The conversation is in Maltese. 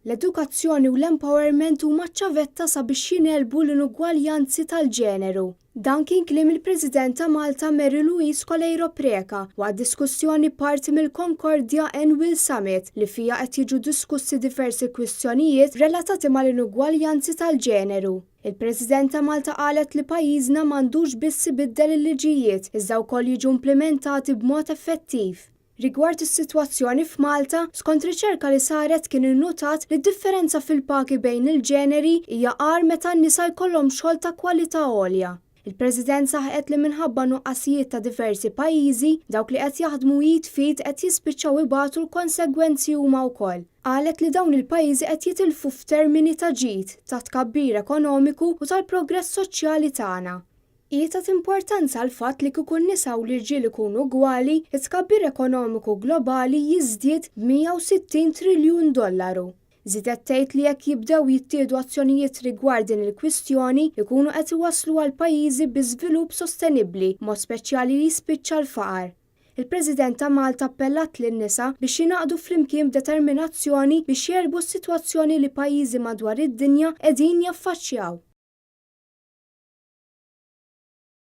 L-edukazzjoni u l-empowerment huma ċ-ċavetta sabiex jingħelbu l-inugwaljanzi tal-ġeneru. Dan kien kliem il-President ta' Malta Mary Louise Coleiro Preca waqt diskussjoni parti mill-Concordia Annual Summit li fiha qed jiġu diskussi diversi kwistjonijiet relatati mal-inugwaljanzi tal-ġeneru. Il-President ta' Malta qalet li pajjiżna m'għandux biss ibiddel il-liġijiet iżda wkoll jiġu implimentati b'mod effettiv. Rigward is-sitwazzjoni f'Malta, skont riċerka li saret kien innutat li d-differenza fil-pagi bejn il-ġeneri hija agħar meta n-nisa jkollhom xogħol ta' kwalità għolja. Il-President saħqet li minħabba nuqqasijiet ta' diversi pajjiżi, dawk li qed jaħdmu id f'id qed jispiċċaw ibatu l-konsegwenzi huma wkoll. Qalet li dawn il-pajjiżi qed jitilfu f'termini ta' ġid, ta' tkabbir ekonomiku u tal-progress soċjali tagħna. Hi tat importanza għall-fatt li kieku n-nisa u l-irġiel ikunu ugwali, it-tkabbir ekonomiku globali jiżdied b'160 triljun dollaru. Żiedet tgħid li jekk jibdew jittieħdu azzjonijiet rigward din il-kwistjoni, ikunu qed iwasslu għal pajjiżi bi żvilupp sostenibbli, b'mod speċjali li jispiċċa l-faqar. Il-President ta' Malta appellat lin-nisa biex jingħaqdu flimkien b'determinazzjoni biex jegħlbu s-sitwazzjoni li pajjiżi madwar id-dinja qegħdin jaffaċċjaw.